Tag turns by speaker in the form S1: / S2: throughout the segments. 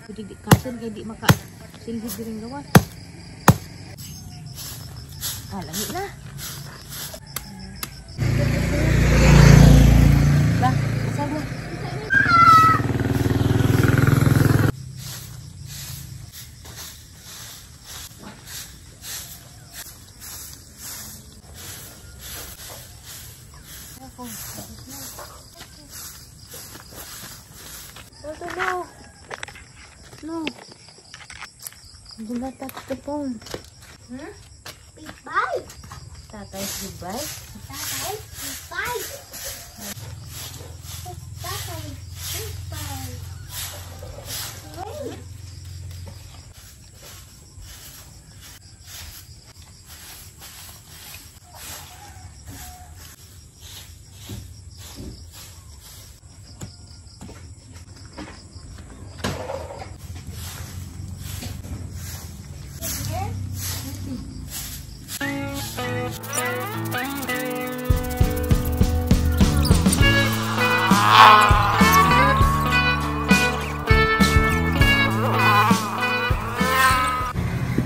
S1: Pwede di kasin kay di maka silhid diring gawas. Ah, lami na. Ba, asal na. No. No. Do not touch the phone. Hmm?
S2: Goodbye.
S1: Tatay's goodbye.
S2: Tatay, goodbye. Tatay, goodbye. Wait.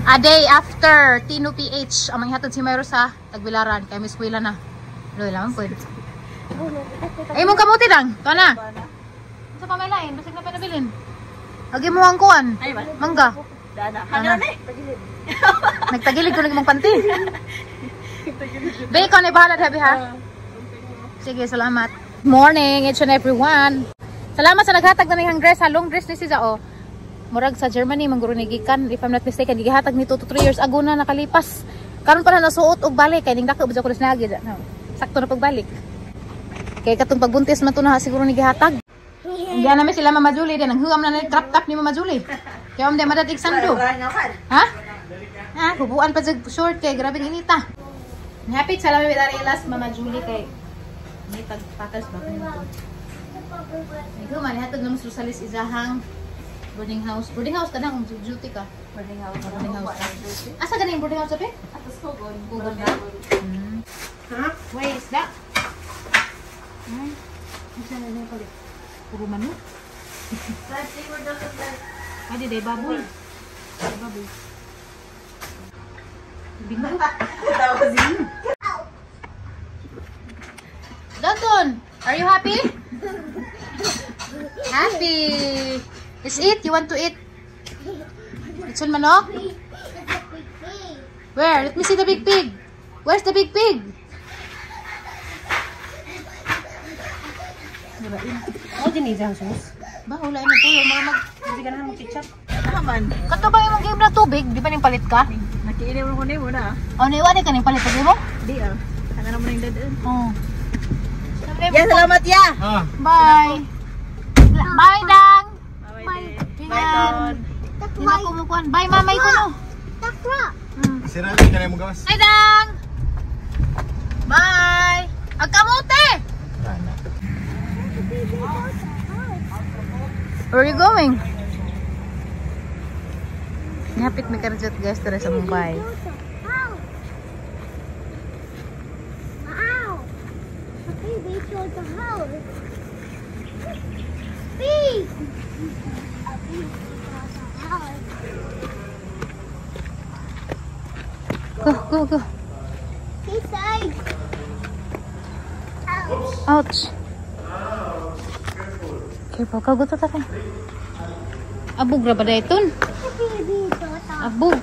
S1: A day after Tino PH, ang manghatod si Mayro sa Tagbilaran. Kaya may eskwela na. Loy lang po. Ay, mong kamuti lang. Ito na. Sa pamelain, basig na pinabilin. Agi mo ang kuan. Mangga. Dana. Nagtagilid ko ng panty. Bacon, ay bahala habi ha. Sige, salamat. Morning, each and everyone. Salamat sa naghatag na niyang dress. Ha, long dress ni siya, oh. Murag sa Germany, mangguro ni gikan, if I'm not mistaken, gihatag ni 2 to 3 years ago na nakalipas. Karon pa na nasuot og balik kay ning dako ba ko nagi. No. Sakto na pagbalik. Kay katong pagbuntis man to na siguro ni gihatag. Hindi namin sila Mama Julie din ang huam na ni crop top ni Mama Julie. Kay am di madat sando. Ha? Ha, bubuan pa jud short kay grabeng inita. Happy sa lami dari ilas Mama Julie kay ni tagpakas ba kanito. Ikaw man hatag namo sa Rosales isahang boarding house. Boarding house ka na kung duty ka.
S3: Boarding house.
S1: Boarding house. Asa ganing boarding house ape?
S3: Atos Kugon.
S1: Kugon na. Ha? Where is that? Ay. Asa na niya pala? Puro manok. Ay, di day baboy. Baboy. Bingo. Dalton, are you happy? Happy. Let's eat. You want to eat? Litson manok? Where? Let me see the big pig. Where's the big pig?
S3: Oh, dinidang sauce.
S1: Ba, wala yung tuyo. Mga mag...
S3: Hindi ka na mag-ketchup. Naman.
S1: Kato ba yung game na tubig? Di ba nang palit ka?
S3: Nakiinim mo na muna.
S1: O, naiwan ka nang palit ka mo?
S3: Di ah. Hanga naman yung dadaan.
S1: Oo.
S3: Ya, salamat ya!
S1: Bye! Bye, Dang!
S3: Bye.
S1: Bye, Don. Bye, mamay ko no.
S4: Sira ka na mo gawas.
S1: Bye, Dang! Bye! Ang kamote! Where are you going? Nihapit mi karjot guys dere sa Mumbai. Go, go, go. Ouch. Careful, kaguto ta kay. Abog ra ba dayton? Abog.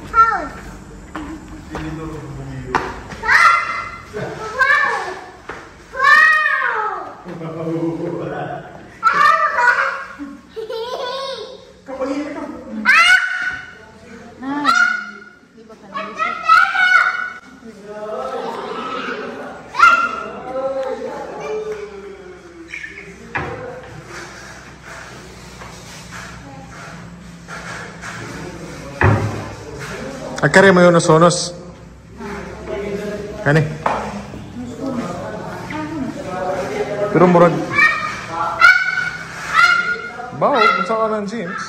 S4: Akare mo yun sonos. Kani? Pero murag bao, unsa ka ng jeans?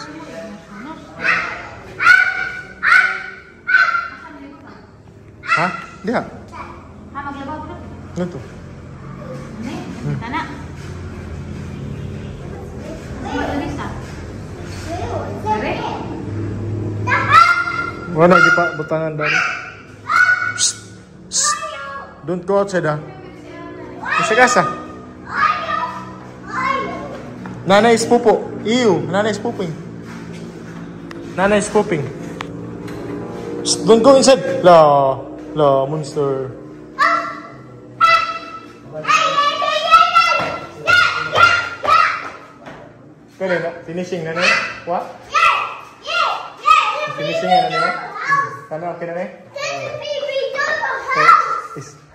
S4: Ha? Diha.
S1: Ha, maglabaw ko.
S4: Nito.
S1: Ni, tana.
S4: Wala di pa butangan dali. Don't go outside ha. Kasi. Nana is pupo. Ew, Nana is pooping. Nana is pooping. Shh, don't go inside. La, la, monster. Kaya na, finishing na na. What? Finishing na na. Ano, okay na na?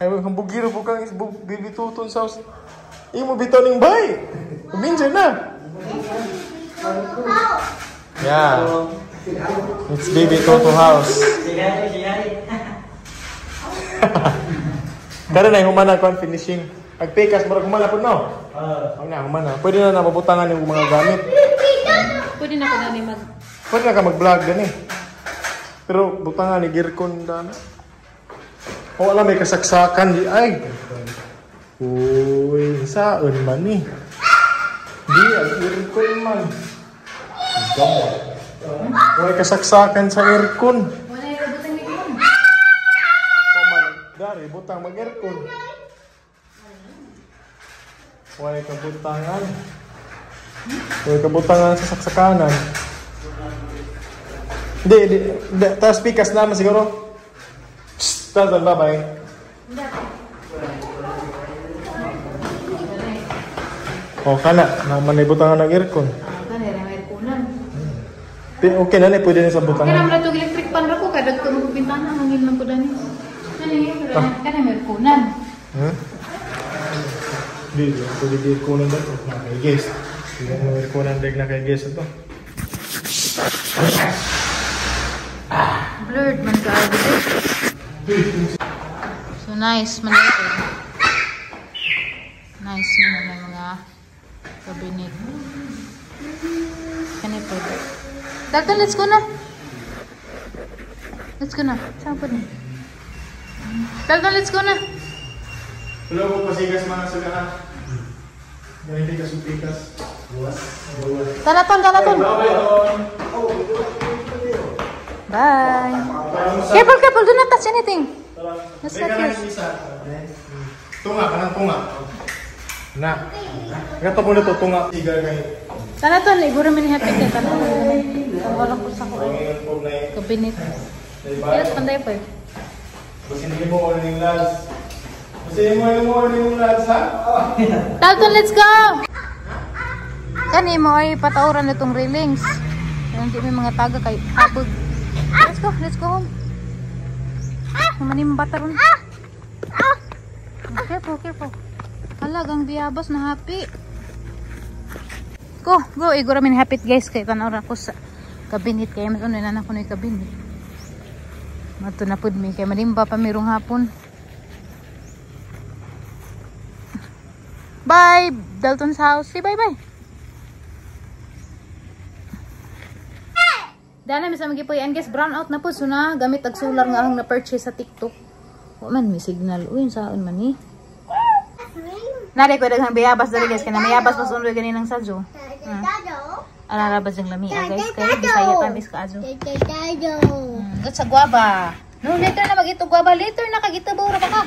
S4: Ay, ang bugiro po kang baby Tuton sa house. Imo bitaw ning bay. Minsan na. Yeah. It's baby Toto house. Karon ay humana kon finishing. Pagpikas murag humana pud no. Na humana. Pwede na napabutangan yung mga gamit.
S1: Pwede na ko na ni mag
S4: Pwede na ka mag-vlog gani. Pero butangan ni Girkon dana. O wala may kasaksakan di ay. Uy, saan man ni? Di ang aircon man. Gamot. Uy, kasaksakan sa aircon.
S1: Wala yung butang ni aircon.
S4: Paman, dari butang mag-aircon. Uy, kabutangan. Uy, kabutangan sa saksakanan. Di, di, di, tapos pikas naman siguro. Dalton, bye-bye. O, kana. Naman na butangan ng aircon.
S1: Kana ra may airconan.
S4: Okay na na, pwede na sa
S1: Kaya
S4: butangan.
S1: naman na electric pan ra ko kay dagko mo bintana hangin man ko dani. Kana kana may airconan.
S4: Di, di, pwede di airconan dito. Na kay guest. Hindi mo airconan deg na kay guest ito.
S1: Blurred man ka dito. So nice man ito. Nice man ang mga cabinet. Kani pwede. Dalton, let's go na. Let's go na. Saan po ni? Dalton, let's go na.
S4: Hello po, pasigas mga sila ha. Ganito ka supikas.
S1: Tanaton, tanaton. Bye. Careful, careful. Do not touch anything. That's not yours.
S4: Tunga, kanang tunga. Na. Gato po nito, tunga.
S1: Tanaton, iguro man ni happy kay tanaton. Wala ko sa ko. Cabinet. Kaya panday pa.
S4: Basin mo ning lads. Basin mo yung lads ha.
S1: Dalton, let's go. Kani mo ay patauran na itong railings. Hindi may mga taga kay habog. Let's go home. Manim bata ron. Careful, careful. Halagang biyabas na happy. Go, go. Iguro min happy guys kay tanaw ra ko sa cabinet kay mas uno na ko na cabinet. Mato na pud mi kay manimba pa mirong hapon. Bye, Dalton's house. Say bye bye. Dana mi sa magipuy-an guys, brown out na po so na gamit ag solar nga akong na purchase sa TikTok. Wa man may signal. Uy, saan man ni? Nari ko daghang biyabas dali guys kay mayabas mas unloy ganinang sadyo. Ara ba jang lami guys kay Bisaya tamis ka ajo. That's sa guava. No, later na magito guava, later na kagito ra ba ka.